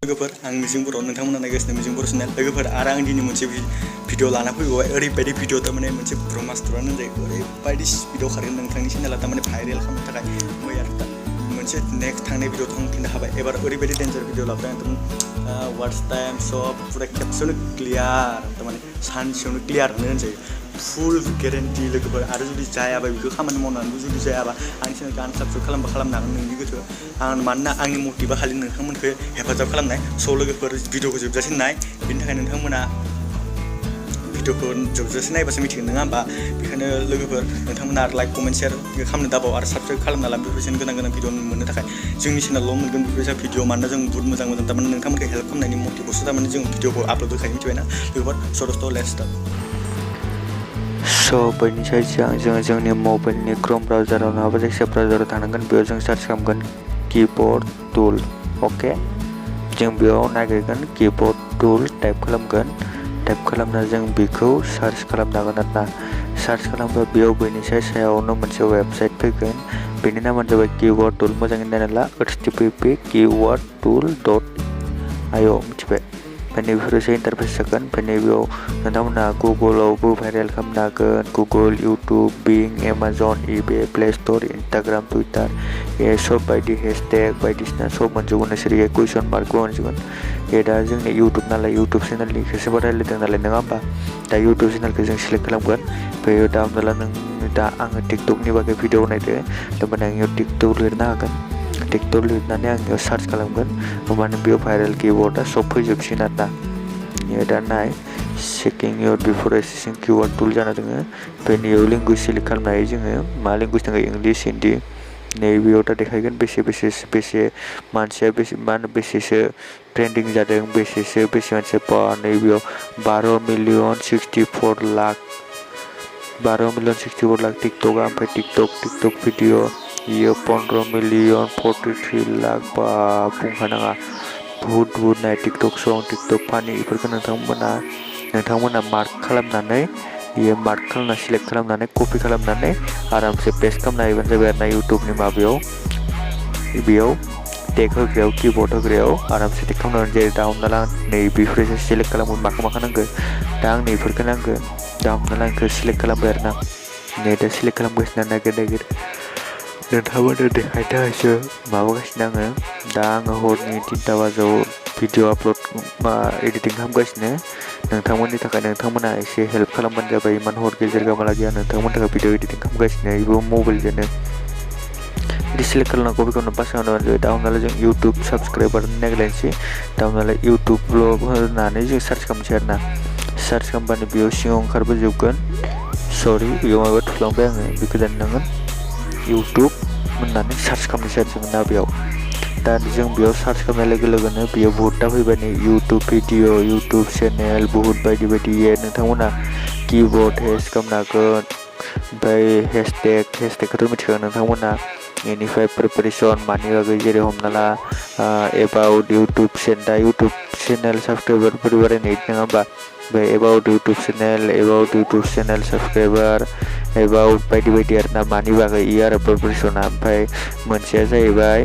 लोगोफोर आं मिजिं बर' नोंथांमोना नायगासिनो मिजिं बर' चेनेल लोगोफोर आरो आं दिनै मोनसे भिडिअ लाना फैबाय ओरैबायदि भिडिअ थारमाने मोनसे ब्रह्मास्त्रआनो होनजायो ओरैबायदि स्पिडआव खारगोन नोंथांनि चेनेला थारमाने भाइरेल खालामनो थाखाय मैया मोनसे नेक्स्ट थांनाय भिडिअ थांफिननो हाबाय एबार ओरैबायदि डेन्जार भिडिअ लाबोदों आं वाट्स टाइम सब पुरा खेबसेयावनो क्लियार थारमाने सानसेयावनो क्लियारनो होनजायो फुल गेरेन्टि लोगोफोर आरो जुदि जायाबा बेखौ खामानि मावनानैबो जुदि जायाबा आंनि चेनेलखौ आनसाबस्क्राइब खालामनो हागोन नोंनि गोसो आं मानोना आंनि मटिभा खालि नोंथांमोनखौ हेफाजाब खालामनाय स' लोगोफोर भिडिअखौ जोबजासिम नाय बेनि थाखाय नोंथांमोना भिडिअखौ जोबजासिम नायबासो मिथिगोन नङा होमबा बेखायनो लोगोफोर नोंथांमोना लाइक कमेन्ट शेयार खालामनो दाबाव आरो साबस्क्राइब खालामना ला बेफोरबायदिनो गोनां भिडिअ मोननो थाखाय जोंनि चेनेलाव मोनगोन बेफोरबायदि भिडिअ मानोना जों बहुत मोजां थारमाने नोंथांमोनखौ हेल्प खालामनायनि मटिभआवसो थारमाने जों भिडिअखौ आपल'ड होखायो मिथिबायना लोगोफोर स' लेट्स स्टार्ट बैनिसाय सिगां जोङो जोंनि मबाइलनि क्रोम ब्राउजाराव नङाबा जायखिजाया ब्राउजाराव थांनांगोन बेयाव जों सार्च खालामगोन कीबोर्ड टुल अके जों बेयाव नागिरगोन कीबोर्ड टुल टाइप खालामना जों बेखौ सार्च खालामनो हागोन आरोना सार्च खालामबा बेयाव बैनिसाय सायावनो मोनसे वेबसाइट फैगोन बेनि नामानो जाबाय कीबोर्ड टुल मोजाङै नायना ला http://keywordtool.io मिथिबाय ओमफ्राय नैबेफोरसो इन्टारफेस जागोन ओमफ्राय नैबेयाव नोंथांमोना गुगोलावबो भाइरेल खालामनो हागोन Google YouTube Bing Amazon eBay Play Store Instagram Twitter सब बायदि हेशटेग बायदिसिना सब मोनजोबगोन नोंसोर कुइसन मार्कबो मोनजोबगोन दा जोंनि इउटुब नालाय इउटुब चेनेलनिखौसो रायलायदों नालाय नङा होमबा दा इउटुब चेनेलखौ जों सिलेक्ट खालामगोन ओमफ्राय दा हमना ला नों दा आङो टिकटकनि बागै भिडिअ नायदो थारमाने आं इयाव टिकटक लिरनो हागोन टिकटक लिरनानै आं इयाव सार्च खालामगोन होमबानो बेयाव भाइरेल कीवर्डआ सब फैजोबसिगोन आरोना दा नाय चेकिं इयर डिफरेन्सिएशन कीवर्ड टुल जाना दङ ओमफ्राय नैयाव लेंगुवेज सेलेक्ट खालामनो हायो जोङो मा लेंगुवेज दङ इंलिश हिन्दी नैबेयाव दा देखायगोन बेसे मानसिया बेसेसो ट्रेन्डिं जादों बेसे मानसिया नैबेयाव 12,64 लाख टिकटकआ ओमफ्राय टिकटक भिडिअ इयो 15,43 लाख बा बुंखानाङा बहुत नाय टिकटक सं टिकटक फानि बेफोरखौ नोंथांमोना मार्क खालामनानै इयो मार्क खालामना सिलेक्ट खालामनानै कपि खालामनानै आरामसे पेस्ट खालामना होबानो जाबाय आरोना इउटुबनि माबायाव बेयाव टेग होग्रायाव कीबोर्ड होग्रायाव आरामसे टेग खालामनानै जेरै दा हमना ला नै बेफोरसो सिलेक्ट खालामगोन माखौ नांगौ दा आं नैफोरखौ नांगौ दा हमना ला आंखौ सिलेक्ट खालामबाय आरोना नै दा सिलेक्ट खालामगासिनो नागिर नोंथांमोननो देखायनो थाखायसो माबागासिनो आङो दा आङो हरनि 3टा बाजियाव भिडिअ आपल'ड एडिटिं खालामगासिनो नोंथांमोननि थाखाय नोंथांमोना एसे हेल्प खालामबानो जाबाय इमान हर गेजेर गामाला गैया नोंथांमोननि थाखाय भिडिअ एडिटिं खालामगासिनो बेबो मबाइलजोंनो बिदि सिलेक्ट खालामना कपि खालामना पास खालामनानै जाबाय दा हमना ला जों इउटुब साबस्क्राइबार नागिरलायनोसै दा हमना ला इउटुब ब्लग होनानै जों सार्च खालामनोसै आरोना सार्च खालामबानो बेयाव सिङाव ओंखारबोजोबगोन सरि बेयाव माबा थुलांबाय आङो बेखौ दाननांगोन इउटुब होननानै सार्च खालामनोसै आरो जों ना बेयाव दा जों बेयाव सार्च खालामनाय लोगो लोगोनो बेयाव बहुतटा फैबाय नै इउटुब भिडिअ इउटुब चेनेल बहुत बायदि नोंथांमोना कीबोर्ड हेश खालामनो हागोन ओमफ्राय हेशटेगखौथ' मिथिखागोन नोंथांमोना बेनिफ्राय प्रिपारेसन मानि बागै जेरै हमना ला एबाउट इउटुब चेनेल साबस्क्राइबारफोर बारायनाय नङा होमबा ओमफ्राय about YouTube channel subscriber about बायदि आरोना मानि बागै इयो आरो प्रिपारेसना ओमफ्राय मोनसेया जाहैबाय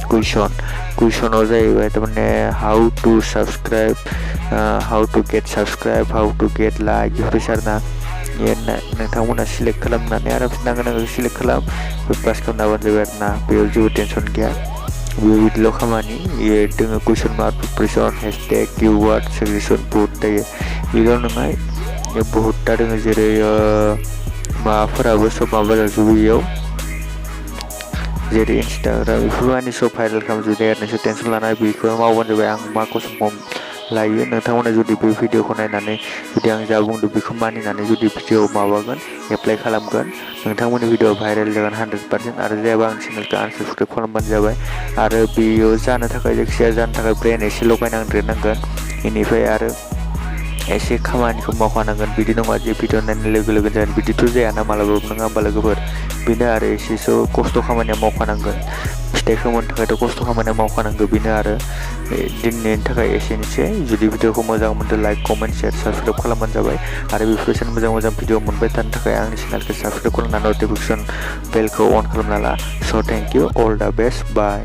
कुइसनाव जाहैबाय थारमाने how to get subscribe how to get like बेफोरबायदि आरोना नोंथांमोना सिलेक्ट खालामनानै आरामसे नांगौ सिलेक्ट खालाम पास खालामना होबानो जाबाय आरोना बेयाव जेबो टेनसन गैया बेयाव बिदिल' खामानि इयो दङ question mark preparation hashtag keyword suggestion बहुत थायो बेल' नङा बहुतटा दङ जेरै माबाफोराबो सब माबा जाजोबो इयाव जेरै इन्सटाग्राम बेफोर माने सब भाइरेल खालामजोबनाय आरो नोंसोर टेनसन लानाय बेखौ मावबानो जाबाय आं मा कसम लायो नोंथांमोना जुदि बे भिडिअखौ नायनानै जुदि आं जा बुंदों बेखौ मानिनानै जुदि भिडिअ माबागोन एप्लाइ खालामगोन नोंथांमोननि भिडिअ भाइरेल जागोन 100% आरो जायाबा आं चेनेलखौ आनसाबस्क्राइब खालामबानो जाबाय आरो बेयो जानो थाखाय जायखिजाया जानो थाखाय ब्रेन एसे लगायनांदेरनांगोन बेनिफ्राय आरो एसे खामानिखौ मावखानांगोन बिदि नङा जे भिडिअ नायनाय लोगो जागोन बिदिथ' जायाना मालाबाबो नङा होमबा लोगोफोर बेनो आरो एसेसो खस्थ' खामानिया मावखानांगोन फिथाइखौ मोननो थाखायथ' खस्थ' खामानिया मावखानांगौ बेनो आरो दिनैनि थाखाय एसेनोसै जुदि भिडिअखौ मोजां मोनदों लाइक कमेन्ट शेयार साबस्क्राइब खालामबानो जाबाय आरो बेफोरबायदिनो मोजां भिडिअ मोनबाय थानो थाखाय आंनि चेनेलखौ साबस्क्राइब खालामना नटिफिकेसन बेलखौ अन खालामना ला स' थेंक इउ अल दा बेस्ट बाय